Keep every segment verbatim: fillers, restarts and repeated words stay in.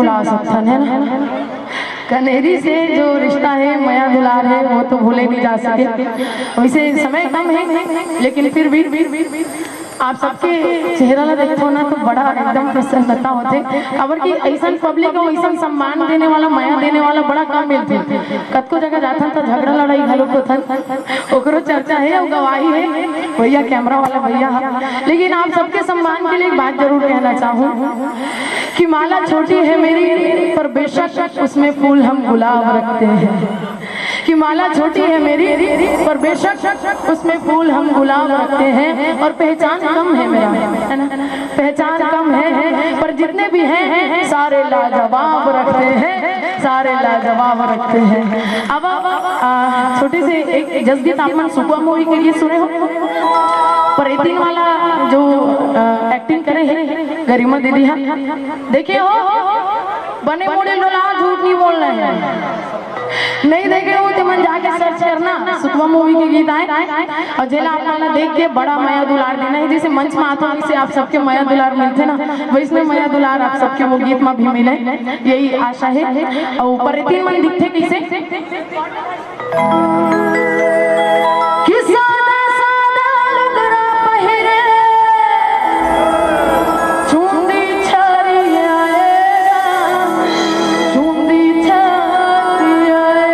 भुला सकथन, है ना? कनेरी से जो रिश्ता है, मया दुलार है, वो तो भूले नहीं जा सके। वैसे समय कम है, लेकिन फिर भी आप सबके चेहरा ला देखथो ना, तो बड़ा एकदम प्रसन्नता होथे। काबर कि ऐसन पब्लिक अउ ऐसन सम्मान देने वाला, मया देने वाला बड़ा कम मिलथे। कतको जगह जाथन त झगड़ा लड़ाई घलो होथन, ओकरो चर्चा है अउ गवाही है भैया, कैमरा वाला भैया। लेकिन आप सबके सम्मान के लिए एक बात जरूर कहना चाहूँ कि माला छोटी है मेरी, पर बेशक उसमें फूल हम गुलाब रखते हैं। कि माला छोटी है मेरी, पर बेशक उसमें फूल हम गुलाब रखते हैं। और पहचान कम है मेरा, है ना, पहचान कम है, पर जितने भी हैं, सारे लाजवाब रखते हैं, सारे लाजवाब रखते हैं। अब आ, छोटे से एक जसगीत, आप मन सुकवा मूवी के गीत सुने हो, पर ए तीन वाला जो एक्टिंग करे है गरिमा दीदी, हाँ, देखे हो, बने मुड़े लोला, झूठ नहीं बोलना है। नहीं देखे हो तो मन जाके सर्च करना, सुकवा मूवी के गीत आए। और जेला आप मन ला देख के बड़ा मया दुलार देना है, जैसे मंच में आथो, वैसे आप सबके मया दुलार मिलथे ना, वैसने मया दुलार आप सबके वो गीत में भी मिले, यही आशा है। और ऊपर तीन मन दिखथे कैसे कि सादा सादा लुगरा पहिरे, चुंदी छारी आए, चुंदी छारी आए।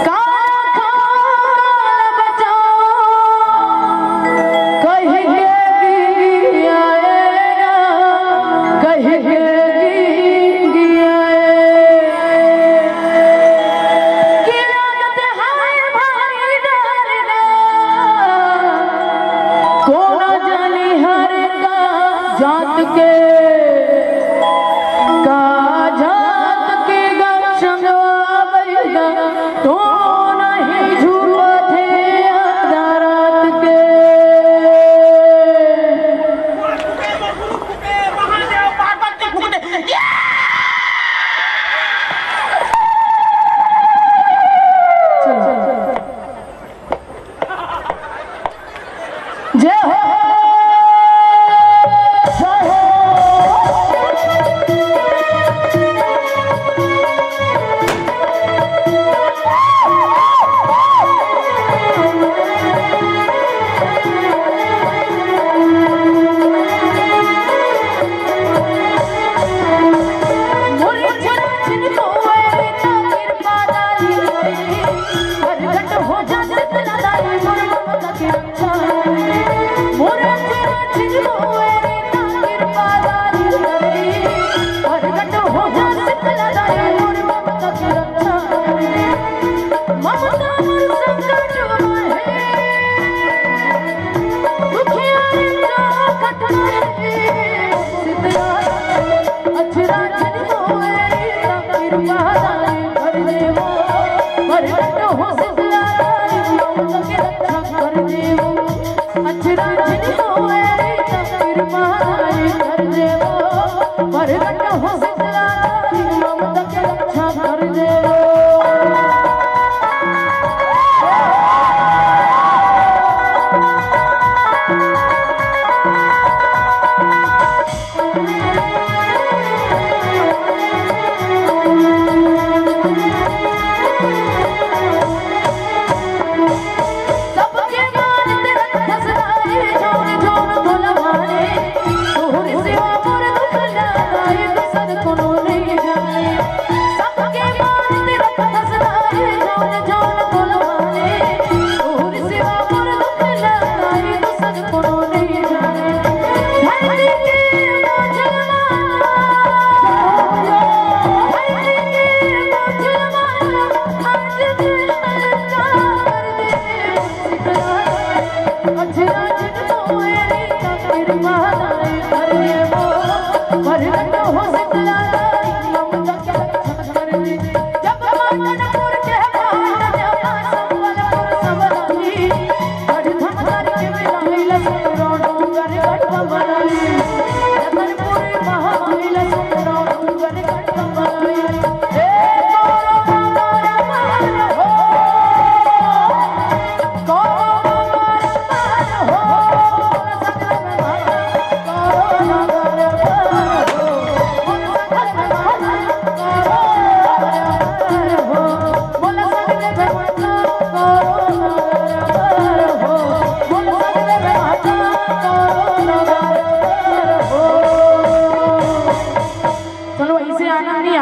काला काला बचाओ, कहि के गिंगिया ए, कहि के गिंगिया ए। कि लागत हाय भारी डर ना, कोन जानी हर का जात के, का जात के गा संगवा बैगा, तो नहीं झूलत हे आधा रात के। जय हो।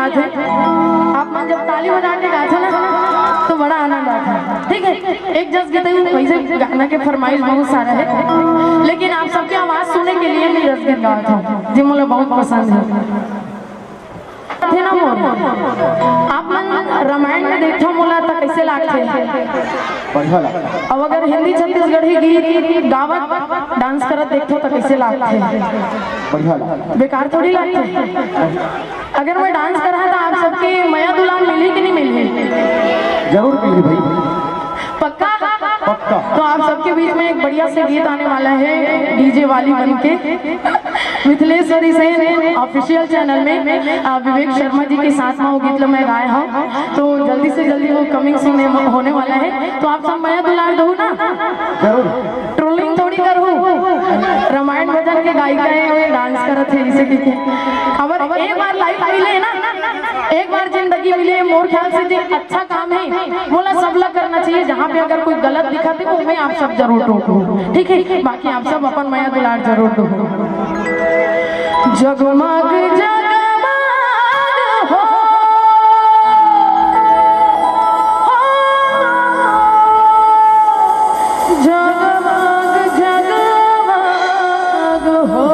आथे। आप मन जब ताली बजा के गाथो ना, तो बड़ा आनंद आथे। ठीक है, एक जस गीत है, वैसे गाना के फरमाइश बहुत सारा है, लेकिन आप सबके आवाज सुने के लिए मैं जस गीत गावत हूँ, जो मुझे बहुत पसंद है। थे ना मोर, आप मन रामायण में देखो मोला, तो कैसे लागथे? बढ़िया लागथे। अब अगर हिंदी छत्तीसगढ़ी गीत गावत, डांस करत देखो, तो कैसे लागथे? बढ़िया लागथे। बेकार थोड़ी लागथे। अगर मैं डांस करा, तो आप सबके मया दुलार मिली कि नहीं मिली? जरूर मिली भाई। पक्का? पक्का। तो आप सबके बीच में एक बढ़िया से गीत आने वाला है, डीजे वाली बन के, मिथिलेश्वरी सेन ऑफिशियल चैनल में, अ, विवेक शर्मा जी के साथ में वो गीत लो मैं गाए हूँ। तो जल्दी से जल्दी वो कमिंग सून होने वाला है, तो आप सब मया दुलार दो ना। जरूर। ट्रोलिंग थोड़ी करूँ, रामायण भजन के गायिका है, वो डांस करत है, इसे ठीक है। अब एक बार लाइव मिले ना, एक बार जिंदगी मिले, मोर ख्याल से जे अच्छा काम है, मोला सब ला करना चाहिए। जहाँ पे अगर कोई गलत दिखत है, वो मैं आप सब जरूर टोकहूँ, ठीक है? बाकी आप सब अपन मया दुलार जरूर दो। जगमग जगमग हो, जगमग जगमग हो,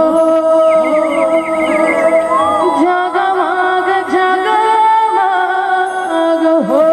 जगमग जगमग हो।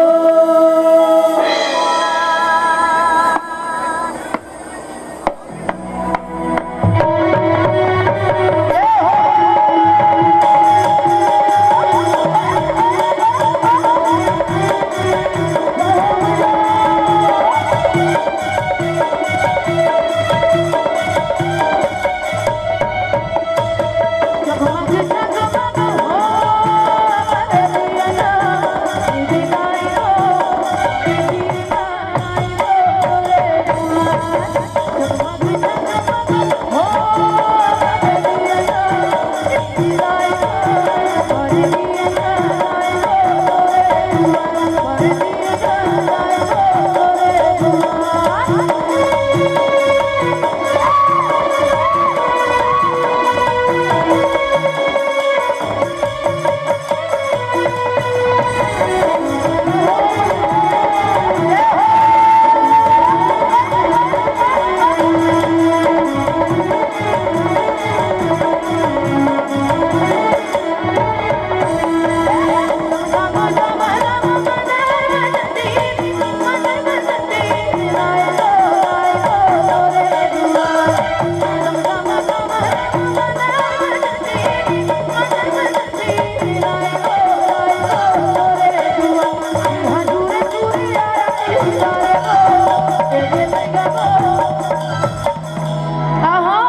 आहो।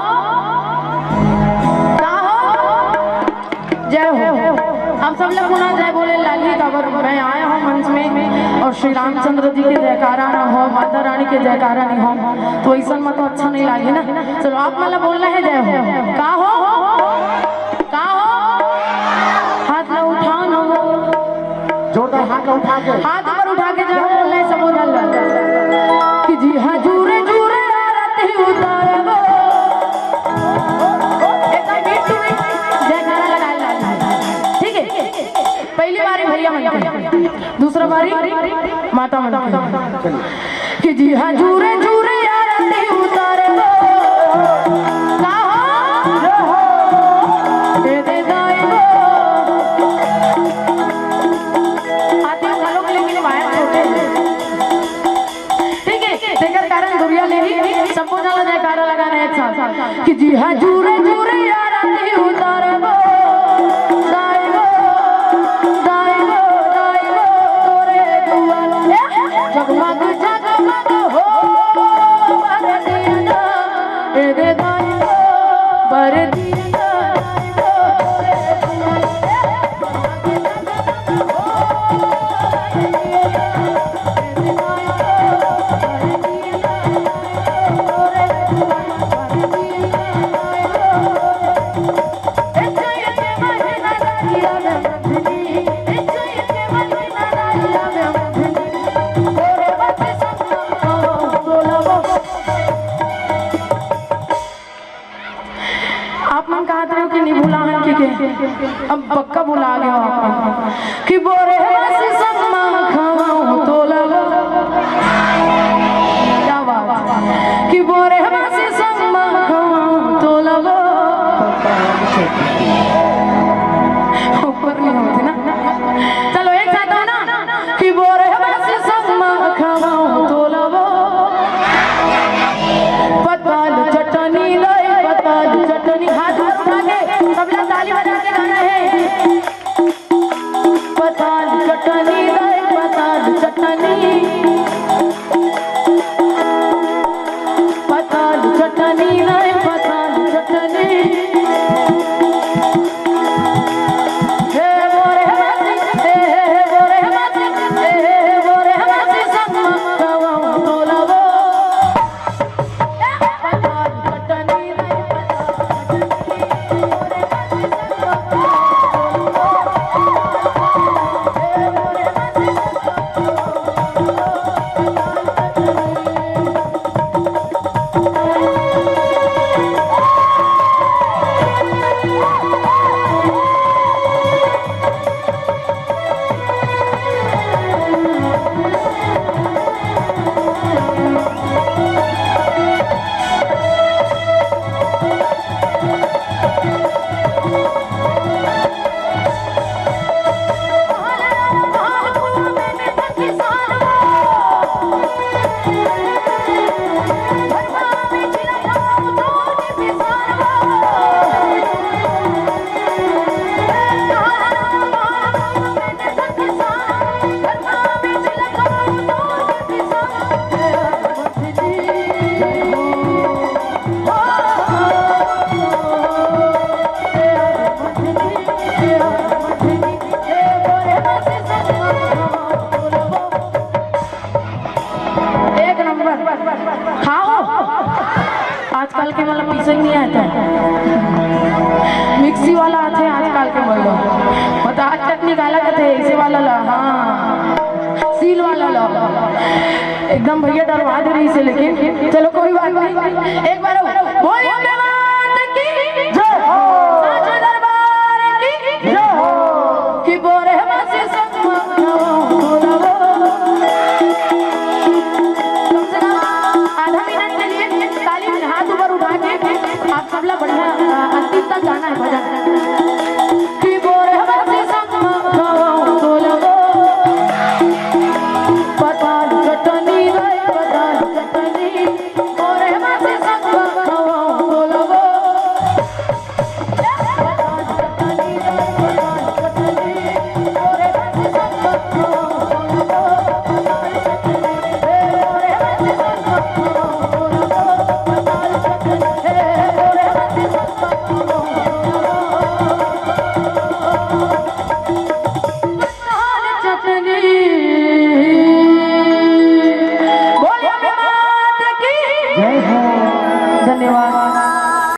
आहो। जय हो। हम सब लोग पुनः जय बोले लाली, काबर मैं आया हूँ मंच में और श्री रामचंद्र जी के जयकारा ना हो, माता रानी के जयकारा नहीं हो, तो ऐसा में तो अच्छा नहीं लागे ना। चलो, आप मतलब बोलना है जय हो। का हो? का हो? हाथ ला उठाओ ना। जोरदार हाथ ला उठा के। हाथ ऊपर उठा के जय हो बोलना है, सबो झन ला। कि जी हाँ, जूरे जूरे आरती उतारबो। एकदम beat to beat जयकारा लगाए ला। ठीक है, पहली बारी भैया मन के, दूसरा बारी माता मन के। कि जी हाँ, जूरे जूरे आरती उतारबो। का हो? दे दे दाई हो। आते हो घलोक लेकिन बाहर छोटे हैं। ठीक है, तेकर कारण दुरिहा ले ही सबको ज्यादा जयकारा लगाना है एक साथ। कि जी हाँ, जूरे जूरे आरती उतारबो। दाई हो, दाई हो, दाई हो, तोरे दुआर। ए, जगमग जगमग हो, बर दिया, ए दे दाई हो, बर दिया, दाई हो, तोरे दुआर। आप मन कहत रहे हो कि नहीं भुला हन कि के? अब पक्का भुला गए हो आप मन। कि बोरे बस संग मा खवाऊं तोला वो। क्या बात। कि बोरे बस संग मा खवाऊं तोला वो। ऊपर नहीं होती ना। चलो एक साथ हो ना। कि बोरे बस संग मा खवाऊं तोला वो। पताल चटनी लाई, पताल चटनी। हाथ उठा के, सबला ताली बजा के गाना है। पताल चटनी रे, पताल चटनी। पताल चटनी रे, पताल चटनी। हे बोरे मासी, हे, हे, हे बोरे मासी, हे, हे, हे बोरे मासी, संग मा खवाऊं तोला वो। एक नंबर। खाओ। आजकल के मतलब पीसे नहीं आता है, मिक्सी वाला आते हैं आजकल के बोलो। वो तो आज तक निकाला करते हैं इसे वाला ला, हाँ, सील वाला ला। एकदम भैया डरवा दे रही से, लेकिन चलो कोई बात नहीं। एक बार बोलिए